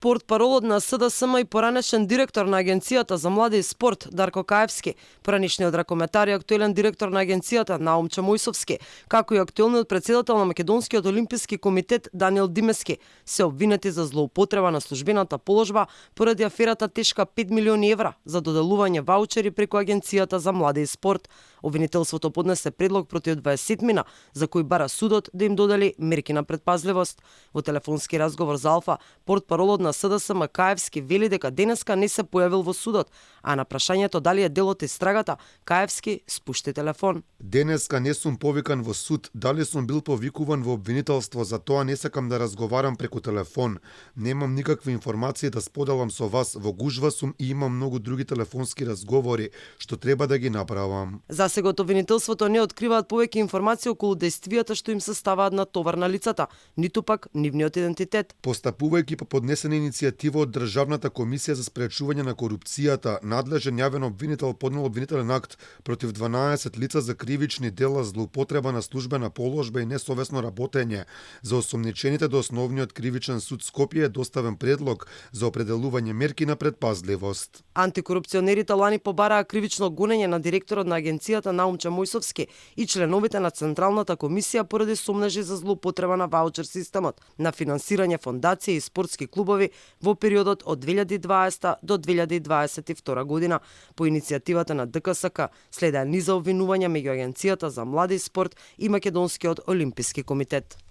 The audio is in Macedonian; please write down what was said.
Портпаролот на СДСМ и поранешен директор на Агенцијата за млади и спорт Дарко Каевски, поранешниот ракометар и актуелен директор на Агенцијата Наумчо Мојсовски, како и актуелниот председател на Македонскиот олимписки комитет Даниел Димески, се обвинети за злоупотреба на службената положба поради аферата тешка 5 милиони евра за доделување ваучери преку Агенцијата за млади и спорт. Обвинителството поднесе предлог против 20-мина, за кој бара судот да им додели мерки на предпазливост. Во телефонски разговор за Алфа, портпаролот на СДСМ Каевски вели дека денеска не се појавил во судот, а на прашањето дали е дел од истрагата, Каевски спушти телефон. Денеска не сум повикан во суд, дали сум бил повикуван во обвинителство, за тоа не сакам да разговарам преку телефон. Немам никакви информации да споделам со вас, во гужва сум и имам многу други телефонски разговори, што треба да ги направам. Засега обвинителството не откриваат повеќе информации околу действијата што им се ставаат на товар на лицата, ниту пак нивниот идентитет. Постапувајќи по поднесена иницијатива од Државната комисија за спречување на корупцијата, надлежен јавен обвинител поднел обвинителен акт против 12 лица за кривични дела злоупотреба на службена положба и несовесно работење. За осомничените до Основниот кривичен суд Скопје е доставен предлог за определување мерки на предпазливост. Антикорупционерите лани побараа кривично гонење на директорот на Агенцијата Наумчо Мојсовски и членовите на Централната комисија поради сомнежи за злоупотреба на ваучер системот, на финансирање фондации и спортски клубови во периодот од 2020 до 2022 година. По иницијативата на ДКСК следеа низа обвинувања меѓу Агенцијата за млади и спорт и Македонскиот олимписки комитет.